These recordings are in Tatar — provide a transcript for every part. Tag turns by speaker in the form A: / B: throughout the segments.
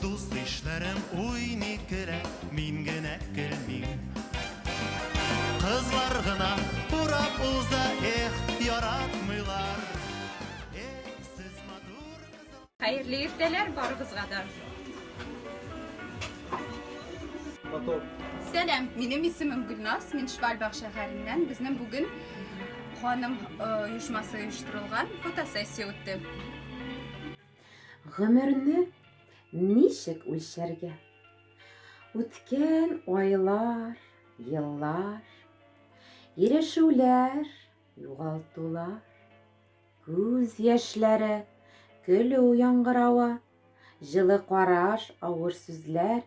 A: Дус-ишләрем уйный көлә, мин генә көлмим. Кызлар гына урап уза, эх, яратмыйлар. Эх, сез матур кызлар.
B: Хәерле иртәләр барыгызга да.
C: Потом.
B: Сәлам, минем исемем Гөлназ, мин Швальбах шәһәреннән. Безнең бүген ханым э, оешмасы оештырылган фотосессия үтте.
D: Гомерне ничек үлчәргә? Үткән айлар, еллар, ирешүләр, югалтулар, күз яшьләре, көлү яңгыравы, җылы караш, авыр сүзләр,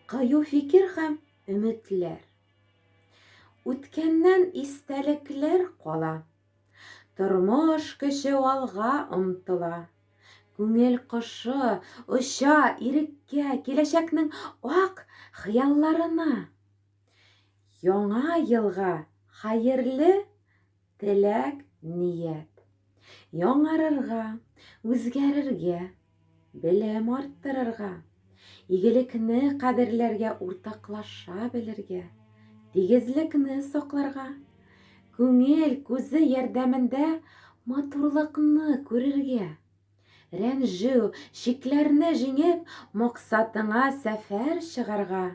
D: кыю фикер һәм өметләр. Үткәннән истәлекләр кала. Тормыш көче алга омтыла. Күңел кошы оча иреккә, киләчәкнең ак хыялларына. Яңа елга хәерле теләк, ният. Яңарырга, үзгәрергә, белем арттырырга, игелекне кадерләргә, уртаклаша белергә, тигезлекне сакларга, күңел күзе ярдәмендә матурлыкны күрергә, рәнҗү, шикләрне җиңеп, максатыңа сәфәр чыгарга,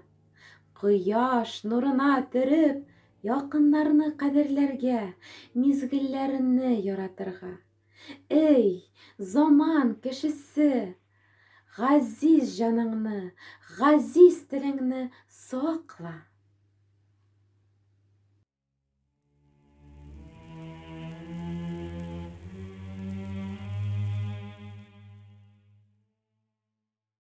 D: кояш нурына төреп, якыннарны кадерләргә, мизгелләрне яратырга. Эй, заман кешесе! Газиз җаныңны, газиз телеңне сакла!